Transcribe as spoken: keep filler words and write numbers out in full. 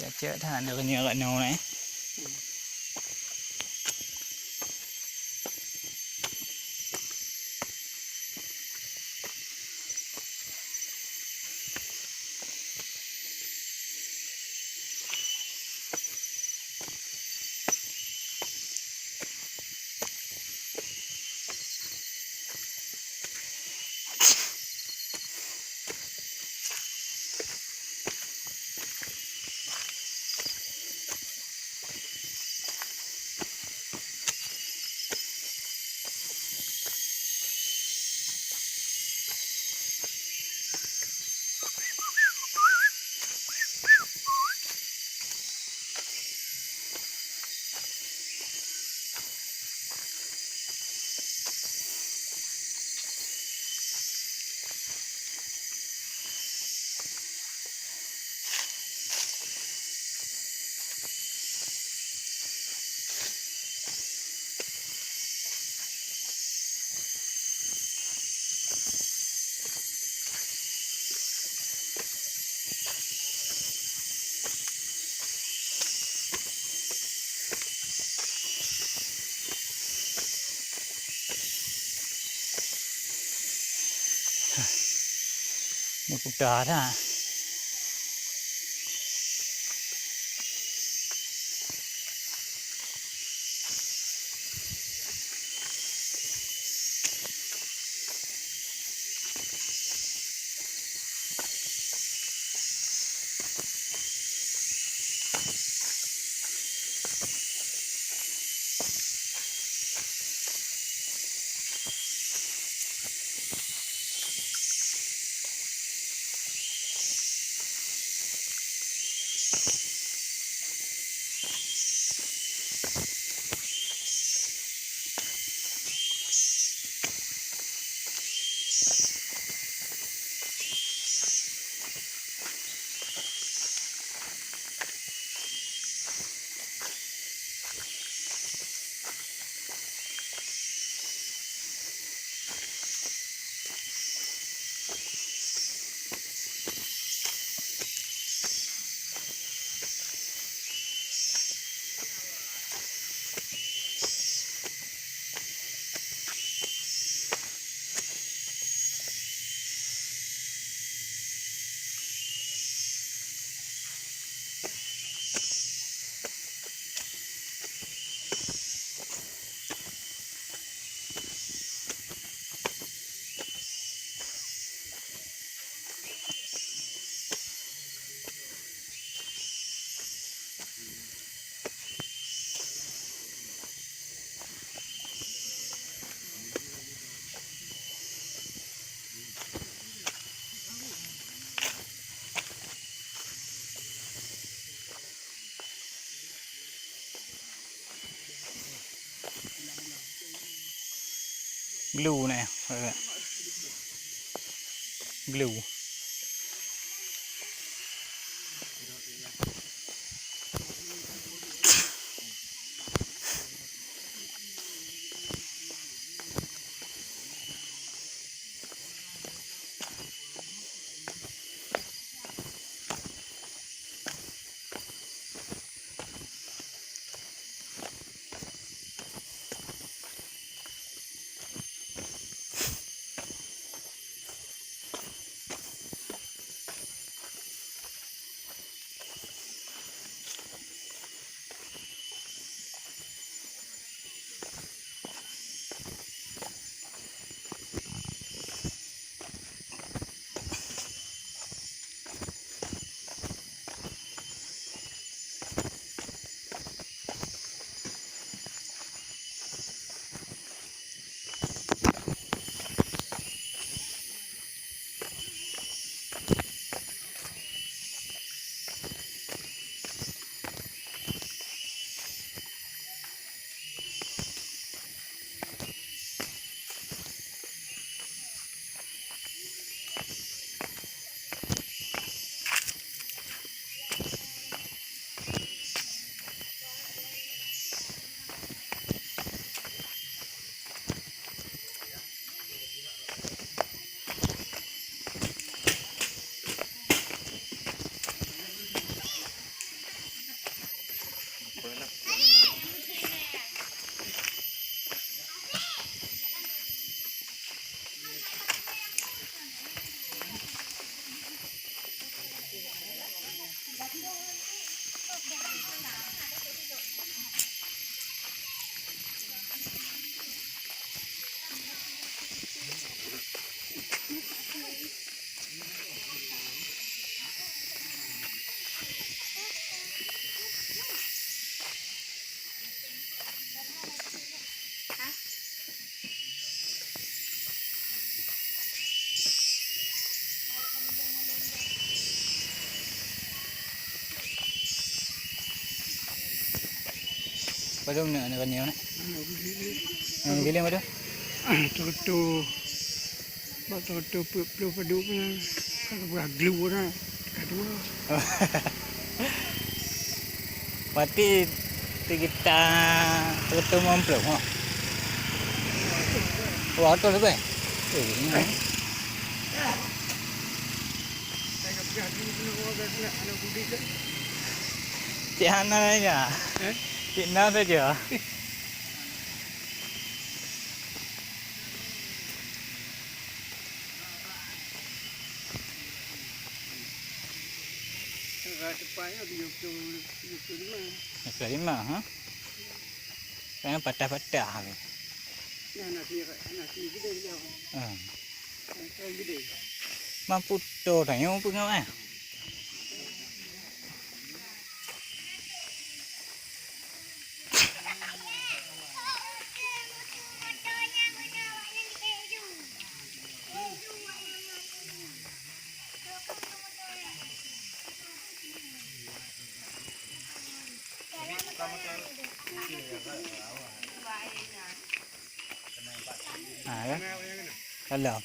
Cek-cek that nyoe nyoe nyoe. Meukuta that. Glue nè, glue. Padum na, na kanyang na. Yang giling padum? Teutu, bak teutu peuet ploh padum na. Kalau beurah glu na, ka dua. Berarti sekitar teutu lima ploh, ha? Wah, tu lebih. Eh, ini. Cik hana ya. Eh? Cik na saja. Tepatnya tujuh puluh, tujuh puluh lima. Tujuh puluh lima, ha? Kan patah-patah ni. Nah, nasi, nasi gede dia. Hmm. Nasi gede. Mampu tu tanya apa ngau eh? Ha, ya. Kalau.